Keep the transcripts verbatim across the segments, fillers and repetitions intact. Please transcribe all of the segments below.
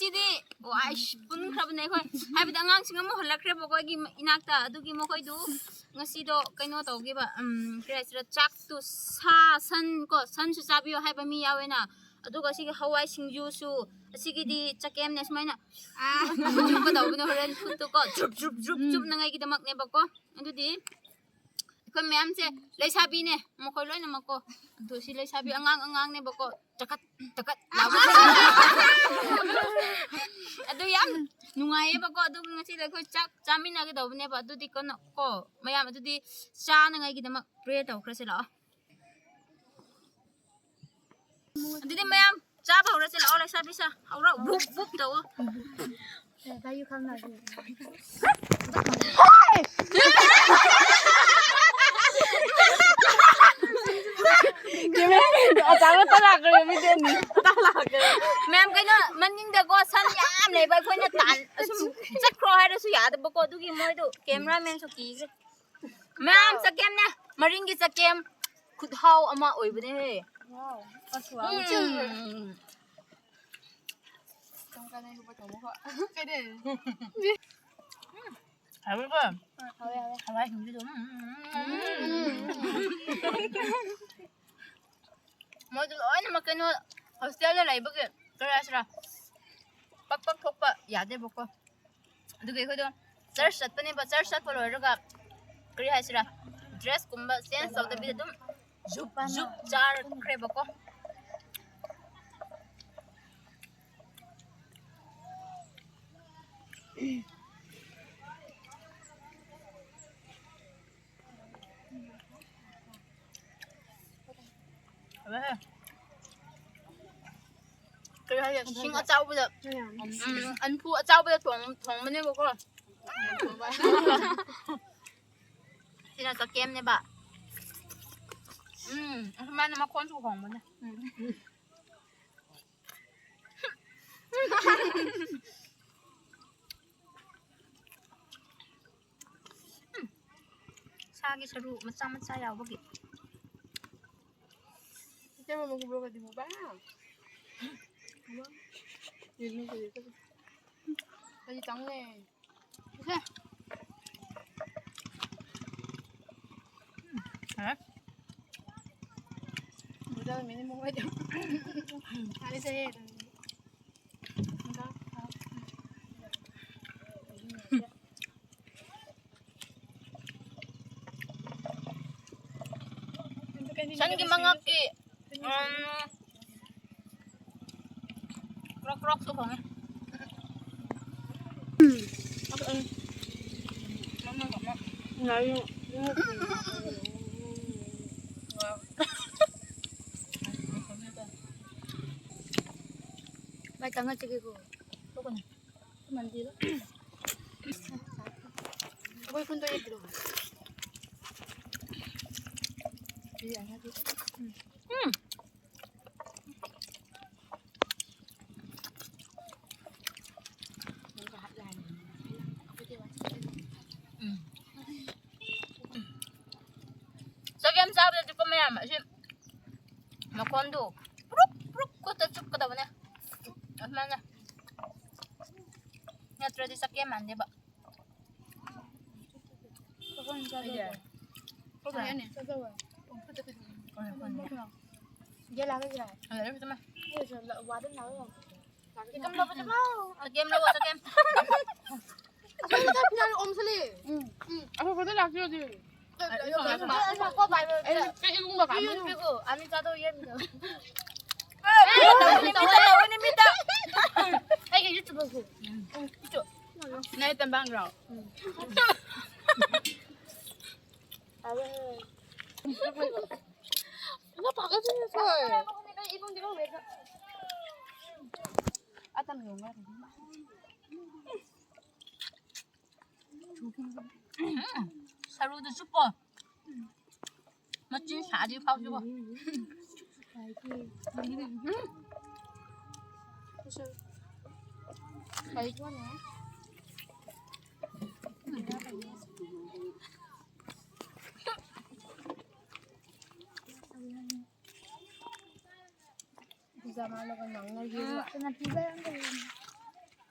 ꯁꯤꯗꯤ wise ꯄꯨꯟꯈ꯭ꯔꯕꯅꯦ ꯑꯩꯈꯣꯏ꯫ ꯍꯥꯏꯕꯗꯤ ꯑꯉꯥꯡꯁꯤꯡ ꯑꯃꯨꯛ ꯍꯜꯂꯛꯈ꯭ꯔꯦꯕꯀꯣ ꯑꯩꯒꯤ ꯏꯅꯥꯛꯇ꯫ ꯑꯗꯨꯒꯤ ꯃꯈꯣꯏꯗꯨ ꯉꯁꯤꯗꯣ ꯀꯩꯅꯣ ꯇꯧꯒꯦꯕ, ꯎꯝ, ꯀꯔꯤ ꯍꯥꯏꯁꯤꯔꯥ, ꯆꯥꯛꯇꯨ ꯁꯥ, ꯁꯟ ꯀꯣ, ꯁꯟꯁꯨ ꯆꯥꯕꯤꯌꯣ ꯍꯥꯏꯕ ꯃꯤ ꯌꯥꯎꯋꯦꯅ꯫ ꯑꯗꯨꯒ ꯑꯁꯤꯒꯤ ꯍꯋꯥꯏ ꯁꯤꯡꯖꯨꯁꯨ, ꯑꯁꯤꯒꯤꯗꯤ ꯆꯀꯦꯝꯅꯦ ꯁꯨꯃꯥꯏꯅ ꯆꯨꯞꯀꯗꯧꯕꯅꯦ ꯍꯣꯔꯦꯟ ꯈꯨꯠꯇꯨꯀꯣ, ꯖ꯭ꯔꯨꯞ, ꯖ꯭ꯔꯨꯞ, ꯖ꯭ꯔꯨꯞ ꯎꯝ꯫ ꯆꯨꯞꯅꯉꯥꯏꯒꯤꯗꯃꯛꯅꯦꯕꯀꯣ꯫ ꯑꯗꯨꯗꯤ ꯑꯩꯈꯣꯏ ꯃꯌꯥꯝꯁꯦ ꯂꯩꯁꯥꯕꯤꯅꯦ, ꯃꯈꯣꯏ ꯂꯣꯏꯅꯃꯛꯀꯣ꯫ ꯑꯗꯨ ꯁꯤ ꯂꯩꯁꯥꯕꯤ ꯑꯉꯥꯡ ꯑꯉꯥꯡꯅꯦꯕꯀꯣ, ꯇꯀꯠ ꯇꯀꯠ ꯂꯥꯎꯕ꯫ ꯑꯗꯨ ꯌꯥꯝ ꯅꯨꯡꯉꯥꯏꯌꯦꯕꯀꯣ꯫ ꯑꯗꯨꯒ ꯉꯁꯤꯗꯤ ꯑꯩꯈꯣꯏ ꯆꯥꯛ ꯆꯥꯃꯤꯟꯅꯒꯗꯧꯕꯅꯦꯕ꯫ ꯑꯗꯨꯗꯤ ꯀꯩꯅꯣ ꯀꯣ, ꯃꯌꯥꯝ ꯑꯗꯨꯗꯤ ꯆꯥꯅꯉꯥꯏꯒꯤꯗꯃꯛ ꯄ꯭ꯔꯦꯌꯔ ꯇꯧꯈ꯭ꯔꯁꯤ ꯂꯥꯛꯑꯣ꯫ ꯑꯗꯨꯗꯤ ꯃꯌꯥꯝ ꯆꯥꯕ ꯍꯧꯔꯁꯤ ꯂꯥꯛꯑꯣ꯫ ꯂꯩꯁꯥꯕꯤꯁꯥ ꯍꯧꯔꯣ, ꯕꯨꯞ ꯕꯨꯞ ꯇꯧꯑꯣ꯫ ꯃꯌꯥꯝ ꯀꯩꯅꯣ ꯃꯅꯤꯡꯗꯀꯣ ꯁꯟ ꯌꯥꯝ ꯂꯩꯕ, ꯑꯩꯈꯣꯏꯅ ꯇꯥꯟ ꯑꯁꯨꯝ ꯆꯠꯈ꯭ꯔꯣ ꯍꯥꯏꯔꯁꯨ ꯌꯥꯗꯕꯀꯣ꯫ ꯑꯗꯨꯒꯤ ꯃꯣꯏꯗꯣ ꯀꯦꯃꯦꯔꯥꯃꯦꯟꯁꯨ ꯀꯤꯈ꯭ꯔꯦ꯫ ꯃꯌꯥꯝ ꯆꯒꯦꯝꯅꯦ, ꯃꯔꯤꯡꯒꯤ ꯆꯒꯦꯝ ꯈꯨꯠꯍꯥꯎ ꯑꯃ ꯑꯣꯏꯕꯅꯦꯍꯦ꯫ ꯎꯝ꯫ ꯍꯥꯎꯋꯦꯀꯣ? ꯍꯥꯎꯋꯦ, ꯍꯥꯎꯋꯦ꯫ ꯍꯋꯥꯏ ꯁꯤꯡꯖꯨꯗꯣ꯫ ꯎꯝ꯫ ꯃꯣꯏꯗꯣ ꯂꯣꯏꯅꯃꯛ ꯀꯩꯅꯣ ꯍꯣꯁꯇꯦꯜꯗ ꯂꯩꯕꯒꯤ ꯀꯔꯤ ꯍꯥꯏꯁꯤꯔꯥ ꯄꯛ ꯄꯛ ꯊꯣꯛꯄ ꯌꯥꯗꯦꯕꯀꯣ꯫ ꯑꯗꯨꯒꯤ ꯑꯩꯈꯣꯏꯗꯣ ꯆꯔꯆ ꯆꯠꯄꯅꯦꯕ꯫ ꯆꯔꯆ ꯆꯠꯄ ꯂꯣꯏꯔꯒ ꯀꯔꯤ ꯍꯥꯏꯁꯤꯔꯥ ꯗ꯭ꯔꯦꯁꯀꯨꯝꯕ ꯆꯦꯟꯖ ꯇꯧꯗꯕꯤꯗ ꯑꯗꯨꯝ ꯖꯨꯞ ꯖꯨꯞ ꯆꯥꯔꯈ꯭ꯔꯦꯕꯀꯣ꯫ ꯀꯔꯤ ꯍꯥꯏꯒꯦ? ꯁꯤꯡ ꯑꯆꯥꯎꯕꯗ, ꯎꯝ, ꯑꯟꯐꯨ ꯑꯆꯥꯎꯕꯗ ꯊꯣꯡ-, ꯊꯣꯡꯕꯅꯦꯕꯀꯣ꯫ ꯁꯤꯅ ꯆꯀꯦꯝꯅꯦꯕ꯫ ꯎꯝ, ꯑꯁꯨꯃꯥꯏꯅ ꯃꯈꯣꯟꯁꯨ ꯈꯣꯡꯕꯅꯦ꯫ ꯎꯝ꯫ ꯁꯥꯒꯤ ꯁꯔꯨ ꯃꯆꯥ ꯃꯆꯥ ꯌꯥꯎꯕꯒꯤ꯫ ꯏꯆꯦ ꯃꯃꯜ ꯈꯨꯝꯕ꯭ꯔꯣ ꯀꯗꯤ ꯃꯨꯛꯕꯥꯡ? ꯀꯔꯤ ꯆꯪꯉꯦ? ꯁꯦ꯫ ꯍꯥ? ꯃꯤꯅꯤ ꯃꯣꯏꯗ꯫ ꯍꯥꯏꯁꯦ꯫ ꯁꯟꯒꯤ ꯃꯉꯛꯀꯤ, ꯎꯝ, ꯀ꯭ꯔꯣꯛ ꯀ꯭ꯔꯣꯛꯁꯨ ꯈꯣꯡꯉꯦ꯫ ꯎꯝ꯫ ꯉꯥꯏꯌꯨ꯫ ꯚꯥꯏ, ꯇꯪꯉ ꯆꯠꯀꯦꯀꯣ꯫ ꯇꯣꯛꯀꯅꯨ꯫ ꯃꯟꯗꯤꯔ꯫ ꯑꯩꯈꯣꯏ ꯈꯨꯟꯗ ꯌꯦꯡꯕꯤꯔꯣ꯫ ꯎꯝ꯫ ꯎꯝ꯫ ꯆꯒꯦꯝ ꯆꯥꯕꯗꯗꯤꯀꯣ ꯃꯌꯥꯝ, ꯑꯁꯤ ꯃꯈꯣꯟꯗꯣ ꯄ꯭ꯔꯨꯛ ꯄ꯭ꯔꯨꯛ ꯈꯛꯇ ꯆꯨꯞꯀꯗꯕꯅꯦ꯫ ꯑꯗꯨꯃꯥꯏꯅ ꯅꯠꯇ꯭ꯔꯗꯤ ꯆꯒꯦꯝ ꯃꯥꯟꯗꯦꯕ꯫ ꯆꯒꯦꯝ ꯂꯧꯕ ꯆꯠꯂꯣ꯫ ꯆꯒꯦꯝ ꯂꯧꯕ ꯆꯠꯂꯣ꯫ ꯎꯝ꯫ ꯎꯝ꯫ ꯑꯩꯈꯣꯏ ꯈꯨꯟꯗ ꯂꯥꯛꯇ꯭ꯔꯗꯤ꯫ ꯑꯩ ꯏꯕꯨꯡꯒ ꯀꯥꯃꯤꯟꯅꯧ꯫ ꯑꯩꯒ ꯌꯨꯇꯨꯕꯔꯁꯨ꯫ ꯅꯪ ꯇꯝꯕ ꯍꯪꯈ꯭ꯔꯣ? ꯁꯔꯨꯗꯨ ꯆꯨꯞꯄꯣ꯫ ꯃꯆꯤꯟ ꯁꯥꯗ꯭ꯔꯤ ꯐꯥꯎꯁꯤꯕꯣ꯫ ꯄꯤꯖꯥ ꯃꯥꯜꯂꯒ ꯉꯥꯡꯅꯈꯤꯕ꯫ ꯀꯅꯥ ꯄꯤꯖꯔꯝꯗꯣꯏꯅꯣ?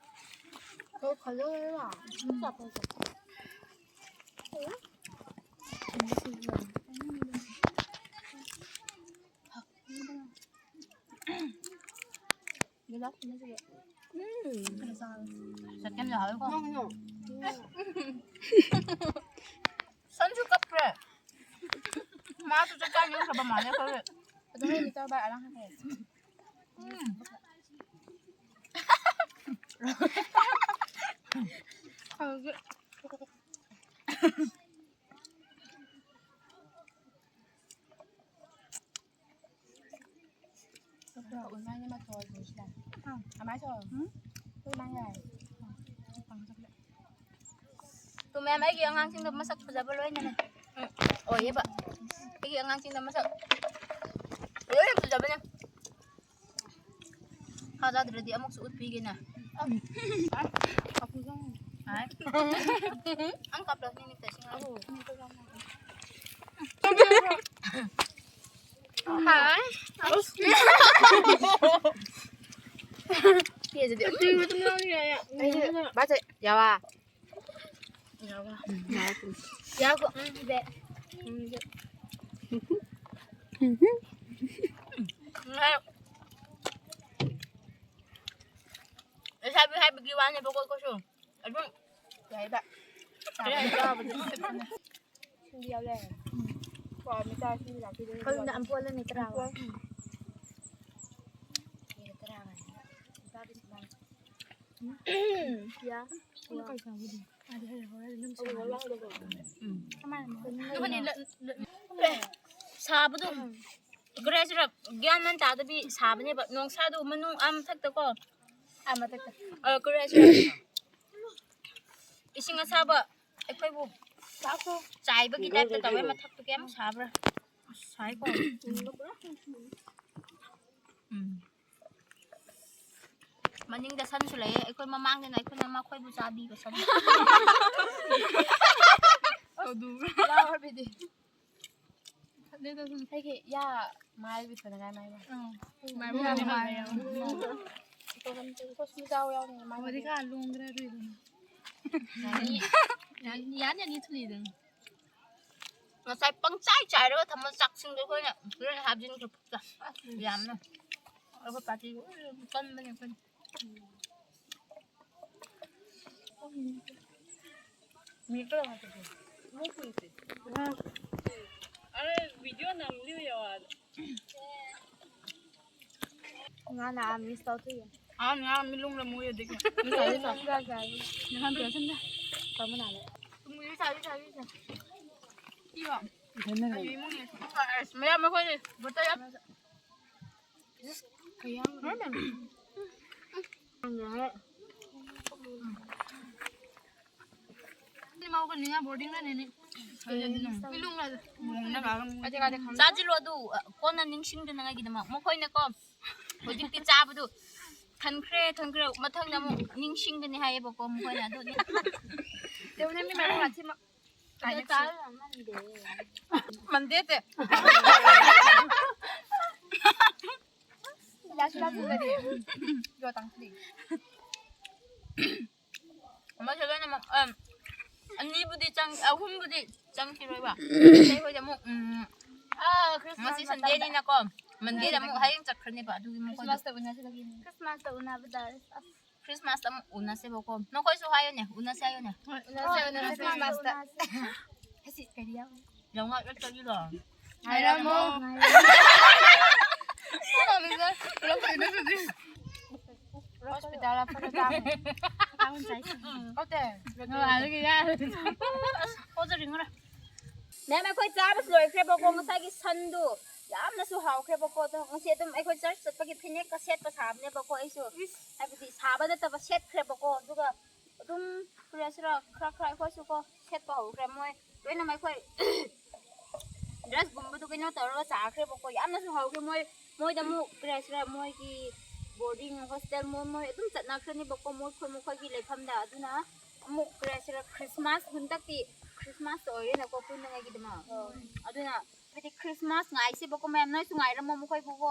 ꯀꯩ ꯈꯜꯂꯨꯔꯦꯕ? ꯒꯤꯂꯥꯁ ꯑꯃꯁꯤꯒ꯫ ꯎꯝ꯫ ꯀꯩꯅꯣ ꯆꯥꯔꯣ꯫ ꯆꯠꯀꯦꯝꯁꯨ ꯍꯥꯎꯋꯤꯀꯣ꯫ ꯅꯪ, ꯅꯪ꯫ ꯁꯟꯁꯨ ꯀꯞꯈ꯭ꯔꯦ꯫ ꯃꯥꯁꯨ ꯆꯥꯛ ꯆꯥꯅꯤꯡꯈ꯭ꯔꯕ ꯃꯥꯜꯂꯦ ꯑꯩꯈꯣꯏ꯫ ꯑꯗꯨ ꯍꯣꯔꯦꯟ ꯆꯥꯕ ꯑꯔꯥꯡ ꯍꯥꯏ꯫ ꯎꯝ꯫ ꯍꯧꯖꯤꯛ꯫ ꯇꯨ ꯃꯌꯥꯝ ꯑꯩꯒꯤ ꯑꯉꯥꯡꯁꯤꯡꯗꯣ ꯃꯁꯛ ꯐꯖꯕ ꯂꯣꯏꯅꯅꯦ꯫ ꯎꯝ, ꯑꯣꯏꯌꯦꯕ꯫ ꯑꯩꯒꯤ ꯑꯉꯥꯡꯁꯤꯡꯗꯣ ꯃꯁꯛ ꯂꯣꯏꯅ ꯐꯖꯕꯅꯦ꯫ ꯊꯥꯖꯗ꯭ꯔꯗꯤ ꯑꯃꯨꯛꯁꯨ ꯎꯠꯄꯤꯒꯦꯅꯦ꯫ ꯍꯥꯏ꯫ ꯑꯪ ꯀꯞꯂꯛꯅꯤ ꯃꯤꯠꯇ ꯁꯤꯡ ꯍꯥꯏ꯫ ꯍꯥꯏ꯫ ꯀꯦꯖꯤꯗꯤ꯫ ꯕꯥꯖꯦ, ꯌꯥꯋꯥ꯫ ꯌꯥꯒꯣ꯫ ꯎꯝ, ꯕꯦ꯫ ꯎꯝ, ꯕꯦ꯫ ꯉꯥꯏ꯫ ꯂꯩꯁꯥꯕꯤ ꯍꯥꯏꯕꯒꯤ ꯋꯥꯅꯦꯕꯀꯣ ꯑꯩꯈꯣꯏꯁꯨ꯫ ꯑꯗꯨꯝ ꯌꯥꯏꯗ꯫ ꯌꯥꯏꯗ꯫ ꯁꯤꯡꯗꯤ ꯌꯥꯎ ꯂꯩꯔꯦ꯫ ꯀꯣ, ꯃꯤꯆꯥ ꯁꯤꯡꯗꯤ ꯂꯥꯛꯄꯤꯗꯣꯏꯅꯦ꯫ ꯍꯧꯖꯤꯛꯅ ꯑꯝꯄꯣꯜ ꯑꯅꯤ ꯇꯔꯥ꯫ ꯑꯝꯄꯣꯜ꯫ ꯇꯔꯥ ꯍꯥꯏꯕ꯫ ꯂꯨꯄꯥ ꯕꯤꯁ ꯃꯉꯥ꯫ ꯌꯥ꯫ ꯎꯝ꯫ ꯁꯥꯕꯗꯣ ꯀꯔꯤ ꯍꯥꯏꯁꯤꯔ ꯒ꯭ꯌꯥꯟ ꯃꯦꯟ ꯇꯥꯗꯕꯤ ꯁꯥꯕꯅꯦꯕ꯫ ꯅꯣꯡꯁꯥꯗꯣ ꯃꯅꯨꯡ ꯑꯥ ꯃꯊꯛꯇ ꯀꯣ꯫ ꯑꯥ ꯃꯊꯛꯇ꯫ ꯑ, ꯀꯔꯤ ꯍꯥꯏꯁꯤꯔ? ꯏꯁꯤꯡ ꯑꯁꯥꯕ ꯑꯩꯈꯣꯏꯕꯨ ꯆꯥꯏꯕꯒꯤ ꯇꯥꯏꯞꯇ ꯇꯧꯋꯦ ꯃꯊꯛꯇꯨ꯫ ꯀꯌꯥꯝ ꯁꯥꯕ꯭ꯔꯥ? ꯑꯁ, ꯁꯥꯏꯀꯣ꯫ ꯎꯝ꯫ ꯃꯅꯤꯡꯗ ꯁꯟꯁꯨ ꯂꯩꯌꯦ꯫ ꯑꯩꯈꯣꯏ ꯃꯃꯥꯡꯗꯅ ꯑꯩꯈꯣꯏꯅ ꯃꯈꯣꯏꯕꯨ ꯆꯥꯕꯤꯕ ꯁꯟ꯫ ꯂꯥꯎꯔꯕꯤꯗꯤ꯫ ꯑꯩꯒꯤ ꯌꯥ ꯃꯥꯏ ꯕꯤꯁꯅ ꯀꯥꯏ ꯃꯥꯏ ꯃꯥꯏ꯫ ꯃꯥꯏ ꯃꯥꯏ꯫ ꯁꯨꯁꯃꯤꯇꯥ ꯌꯥꯎꯅꯤ ꯃꯥꯏ ꯃꯥꯏ꯫ ꯌꯥꯅꯤ ꯌꯥꯅꯤ ꯑꯅꯤ ꯊꯨꯅꯤꯗꯪ꯫ ꯉꯁꯥꯏ ꯄꯪꯆꯥꯏ ꯆꯥꯏꯔꯒ ꯊꯝꯕ ꯆꯥꯛꯁꯤꯡꯗꯣ ꯑꯩꯈꯣꯏꯅ ꯂꯣꯏꯅ ꯍꯥꯞꯆꯤꯟꯈ꯭ꯔꯦ ꯄꯨꯛꯇ꯫ ꯌꯥꯝꯅ꯫ ꯑꯩꯈꯣꯏ ꯄꯥꯔꯇꯤꯒꯤ ꯂꯣꯏꯅ ꯀꯟꯕꯅꯦ ꯑꯩꯈꯣꯏꯅ꯫ ꯃꯤ ꯀꯔꯝ ꯍꯥꯏ ꯃꯣꯏ ꯀꯨꯏꯁꯦ꯫ ꯑꯔꯦ ꯚꯤꯗꯤꯑꯣ ꯅꯝꯂꯤꯕ ꯌꯥꯎꯋꯥꯗ꯫ ꯉꯥꯅ ꯑꯥ ꯃꯤꯁ ꯇꯧꯊꯣꯛꯏ꯫ ꯑꯥ ꯉꯥ ꯃꯤ ꯂꯨꯝꯂ ꯃꯣꯏ ꯑꯗꯒꯤ꯫ ꯅꯍꯥꯟ ꯄꯤꯔꯁꯟꯗ꯫ ꯇꯧꯕ ꯅꯥꯂꯦ꯫ ꯃꯣꯏ ꯆꯥꯕꯤ ꯆꯥꯕꯤ ꯆꯥ꯫ ꯏꯕ꯫ ꯑꯩ ꯏꯃꯨꯡꯒꯤ꯫ ꯑꯁ ꯃꯌꯥꯝ ꯑꯩꯈꯣꯏ ꯕꯣꯇꯜ ꯌꯥꯝ꯫ ꯆꯥꯁꯤꯜꯂꯣ ꯑꯗꯨ, ꯀꯣꯟꯅ ꯅꯤꯡꯁꯤꯡꯗꯅꯉꯥꯏꯒꯤꯗꯃꯛ꯫ ꯃꯈꯣꯏꯅꯀꯣ, ꯍꯧꯖꯤꯛꯇꯤ ꯆꯥꯕꯗꯨ ꯊꯟꯈ꯭ꯔꯦ, ꯊꯟꯈ꯭ꯔꯦ, ꯃꯊꯪꯗ ꯑꯃꯨꯛ ꯅꯤꯡꯁꯤꯡꯒꯅꯤ ꯍꯥꯏꯌꯦꯕꯀꯣ, ꯃꯈꯣꯏꯅ꯫ ꯑꯗꯨ ꯅꯤ-, ꯃꯟꯗꯦ ꯇꯦ꯫ ꯑꯃꯁꯨ ꯂꯣꯏꯅꯃꯛ, ꯑꯝ, ꯑꯅꯤꯕꯨꯗꯤ ꯆꯪ-, ꯑꯍꯨꯝꯕꯨꯗꯤ ꯆꯪꯈꯤꯔꯣꯏꯕ꯫ ꯑꯇꯩ ꯍꯣꯏꯗꯤ ꯑꯃꯨꯛ, ꯎꯝ, ꯉꯁꯤ ꯁꯟꯗꯦꯅꯤꯅꯀꯣ, ꯃꯟꯗꯦꯗ ꯑꯃꯨꯛ ꯍꯌꯦꯡ ꯆꯠꯈ꯭ꯔꯅꯦꯕ, ꯑꯗꯨꯒꯤ ꯃꯈꯣꯏꯗꯣ꯫ ꯈ꯭ꯔꯤꯁꯃꯥꯁꯇ ꯎꯅꯕ ꯇꯥꯔꯦ꯫ ꯑꯁ꯫ ꯈ꯭ꯔꯤꯁꯃꯥꯁꯇ ꯑꯃꯨꯛ ꯎꯅꯁꯦꯕꯀꯣ꯫ ꯅꯈꯣꯏꯁꯨ ꯍꯥꯏꯌꯨꯅꯦ, ꯎꯅꯁꯦ ꯍꯥꯏꯌꯨꯅꯦ꯫ ꯎꯅꯁꯦ, ꯎꯅꯁꯦ, ꯈ꯭ꯔꯤꯁꯃꯥꯁꯇ꯫ ꯂꯧꯉꯥꯛ ꯆꯠꯇꯣꯏꯒꯤꯔꯣ? ꯉꯥꯏꯔꯝꯃꯣ꯫ ꯍꯣꯁꯄꯤꯇꯥꯜ ꯂꯥꯛꯄꯗ ꯆꯥꯕꯅꯦ꯫ ꯀꯧꯇꯦ꯫ ꯑꯣ, ꯑꯗꯨꯒꯤ ꯌꯥꯔꯦ꯫ ꯑꯁ, ꯍꯣꯖꯔꯤꯉꯨꯔꯦ꯫ ꯃꯦꯝ, ꯑꯩꯈꯣꯏ ꯆꯥꯕꯁꯨ ꯂꯣꯏꯈ꯭ꯔꯦꯕꯀꯣ, ꯉꯁꯥꯏꯒꯤ ꯁꯟꯗꯨ ꯌꯥꯝꯅꯁꯨ ꯍꯥꯎꯈ꯭ꯔꯦꯕꯀꯣ꯫ ꯑꯗꯣ ꯉꯁꯤ ꯑꯗꯨꯝ ꯑꯩꯈꯣꯏ ꯆꯔꯆ ꯆꯠꯄꯒꯤ ꯐꯤꯅꯦꯛꯀ ꯁꯦꯠꯄ ꯁꯥꯕꯅꯦꯕꯀꯣ ꯑꯩꯁꯨ, ꯍꯥꯏꯕꯗꯤ ꯁꯥꯕ ꯅꯠꯇꯕ ꯁꯦꯠꯈ꯭ꯔꯦꯕꯀꯣ꯫ ꯑꯗꯨꯒ ꯑꯗꯨꯝ ꯀꯔꯤ ꯍꯥꯏꯁꯤꯔꯥ, ꯈꯔ ꯈꯔ ꯑꯩꯈꯣꯏꯁꯨ ꯀꯣ ꯁꯦꯠꯄ ꯍꯧꯈ꯭ꯔꯦ꯫ ꯃꯣꯏ ꯂꯣꯏꯅꯃꯛ ꯑꯩꯈꯣꯏ ꯗ꯭ꯔꯦꯁꯀꯨꯝꯕꯗꯨ ꯀꯩꯅꯣ ꯇꯧꯔꯒ ꯆꯥꯈ꯭ꯔꯦꯕꯀꯣ꯫ ꯌꯥꯝꯅꯁꯨ ꯍꯥꯎꯈ꯭ꯔꯦ꯫ ꯃꯣꯏ, ꯃꯣꯏꯗ ꯑꯃꯨꯛ ꯀꯔꯤ ꯍꯥꯏꯁꯤꯔꯥ, ꯃꯣꯏꯒꯤ ꯕꯣꯔꯗꯤꯡ ꯍꯣꯁꯇꯦꯜ ꯃꯣꯏ, ꯃꯣꯏ ꯑꯗꯨꯝ ꯆꯠꯅꯈ꯭ꯔꯅꯦꯕꯀꯣ, ꯃꯣꯏ ꯈꯨꯟ ꯃꯈꯣꯏꯒꯤ ꯂꯩꯐꯝꯗ꯫ ꯑꯗꯨꯅ ꯑꯃꯨꯛ ꯀꯔꯤ ꯍꯥꯏꯁꯤꯔꯥ, ꯈ꯭ꯔꯤꯁꯃꯥꯁ ꯍꯟꯗꯛꯇꯤ ꯈ꯭ꯔꯤꯁꯃꯥꯁꯇ ꯑꯣꯏꯔꯦꯅꯀꯣ, ꯄꯨꯟꯅꯉꯥꯏꯒꯤꯗꯃꯛ꯫ ꯑꯗꯨꯅ ꯍꯥꯏꯕꯗꯤ ꯈ꯭ꯔꯤꯁꯃꯥꯁ ꯉꯥꯏꯁꯦꯕꯀꯣ ꯃꯌꯥꯝ, ꯅꯣꯏꯁꯨ ꯉꯥꯏꯔꯝꯃꯣ ꯃꯈꯣꯏꯕꯨꯀꯣ,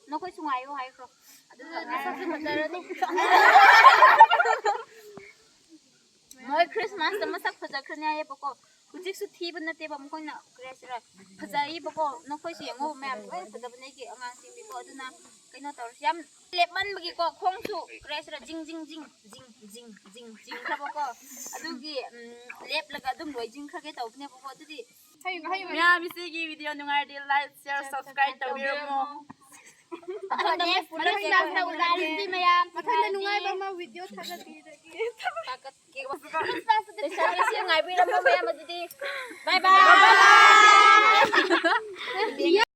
ꯅꯈꯣꯏꯁꯨ ꯉꯥꯏꯌꯨ ꯍꯥꯏꯈ꯭ꯔꯣ꯫ ꯑꯗꯨꯅ ꯃꯁꯛꯁꯨ ꯐꯖꯔꯅꯤ꯫ ꯃꯣꯏ ꯈ꯭ꯔꯤꯁꯃꯥꯁꯇ ꯃꯁꯛ ꯐꯖꯈ꯭ꯔꯅꯤ ꯍꯥꯏꯌꯦꯕꯀꯣ꯫ ꯍꯧꯖꯤꯛꯁꯨ ꯊꯤꯕ ꯅꯠꯇꯦꯕ, ꯃꯈꯣꯏꯅ ꯀꯔꯤ ꯍꯥꯏꯁꯤꯔꯥ, ꯐꯖꯩꯕꯀꯣ꯫ ꯅꯈꯣꯏꯁꯨ ꯌꯦꯡꯉꯣ ꯃꯌꯥꯝ, ꯂꯣꯏꯅ ꯐꯖꯕꯅꯦ ꯑꯩꯒꯤ ꯑꯉꯥꯡꯁꯤꯡꯗꯤꯀꯣ꯫ ꯑꯗꯨꯅ ꯀꯩꯅꯣ ꯇꯧꯔꯁꯤ, ꯌꯥꯝ ꯂꯦꯞꯃꯟꯕꯒꯤꯀꯣ ꯈꯣꯡꯁꯨ ꯀꯔꯤ ꯍꯥꯏꯁꯤꯔꯥ, ꯖꯤꯡ ꯖꯤꯡ ꯖꯤꯡ ꯖꯤꯡ ꯖꯤꯡ ꯖꯤꯡ ꯖꯤꯡ ꯈ꯭ꯔꯕꯀꯣ꯫ ꯑꯗꯨꯒꯤ ꯎꯝ, ꯂꯦꯞꯂꯒ ꯑꯗꯨꯝ ꯂꯣꯏꯖꯤꯟꯈ꯭ꯔꯒꯦ ꯇꯧꯕꯅꯦꯕꯀꯣ꯫ ꯑꯗꯨꯗꯤ ꯃꯌꯥꯝ ꯏꯆꯦꯒꯤ ꯚꯤꯗꯤꯑꯣ ꯅꯨꯡꯉꯥꯏꯔꯗꯤ like, share, subscribe ꯇꯧꯕꯤꯔꯝꯃꯣ꯫ ꯃꯊꯪꯗ ꯃꯊꯪꯗ ꯎꯅꯔꯁꯤ ꯃꯌꯥꯝ꯫ ꯃꯊꯪꯗ ꯅꯨꯡꯉꯥꯏꯕ ꯑꯃ ꯚꯤꯗꯤꯑꯣ ꯊꯥꯒꯠꯄꯤꯔꯒꯦ꯫ ꯂꯩꯁꯥꯕꯤꯁꯤꯡ ꯉꯥꯏꯕꯤꯔꯝꯃꯣ ꯃꯌꯥꯝ ꯑꯗꯨꯗꯤ꯫ Bye bye꯫